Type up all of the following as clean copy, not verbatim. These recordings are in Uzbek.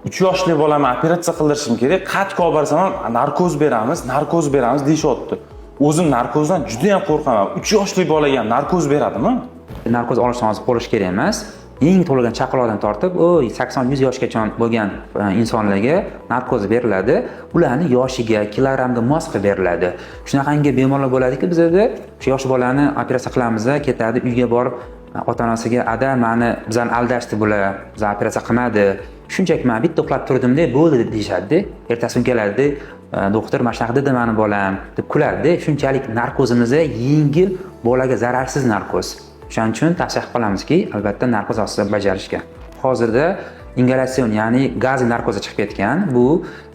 3 yoshli bolamni operatsiya qildirishim kerak. Qayerga olib borsam ham narkoz beramiz, narkoz beramiz deyishyapti. O'zim narkozdan juda ham qo'rqaman. 3 yoshli bolaga ham narkoz beradimi? Narkoz olishdan hozir qo'rqish kerak emas. Eng tug'ilgan chaqaloqdan tortib, u 80-100 yoshgacha bo'lgan insonlarga narkoz beriladi. Ularni yoshiga, kilogramga mos qilib beriladi. Shunaqangi bemorlar bo'ladiki, bizada o'sha yosh bolani operatsiya qilamiz, ketadi, uyga borib ota-onasiga: "Ada, mani, bizani aldashdi bular, bizani operatsiya qilmadi. Shunchaki man bitta uxlab turdimda, bo'ldi", deyishadi. Ertasi kun keladi, "Doktor, mana shunaqa dedi mani bolam", deb kuladi. Shunchalik narkozimiz yengil, bolaga zararsiz narkoz. O'shaning uchun tavsiya qilib qolamizki, albatta narkoz ostida bajarishga. Hozirda ingalyatsion, ya'ni gaz narkozi chiqib ketgan. Bu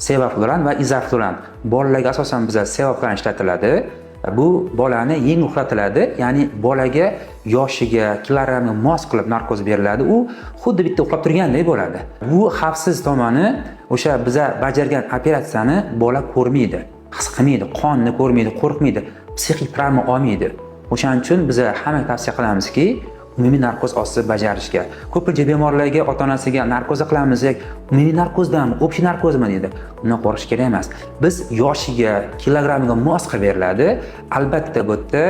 sevofluran va izofluran. Bolalarga asosan biza sevofluran ishlatiladi. Bu bolani yengil uxlatiladi, ya'ni bolaga yoshiga, kilogramga mos qilib narkoz beriladi. U xuddi bitta uxlab turgandek bo'ladi. Bu xavfsiz tomoni, o'sha biza bajargan operatsiyani bola ko'rmaydi, his qilmaydi, qonni ko'rmaydi, qo'rqmaydi, psixik travma olmaydi. O'shaning uchun biza hammaga tavsiya qilamizki, umumiy narkoz ostida bajarishga. Ko'pincha bemorlarga, ota-onasiga narkoz qilamiz, umumiy narkozdami, общий narkozmi deydi. Undan qo'rqish kerak emas. Biz yoshiga, kilogrammiga mos qilib beriladi. Albatta bu yerda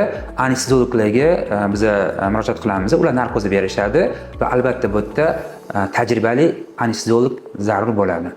anesteziologlarga biza murojaat qilamiz, ular narkoz berishadi va albatta bu yerda tajribali anesteziolog zarur bo'ladi.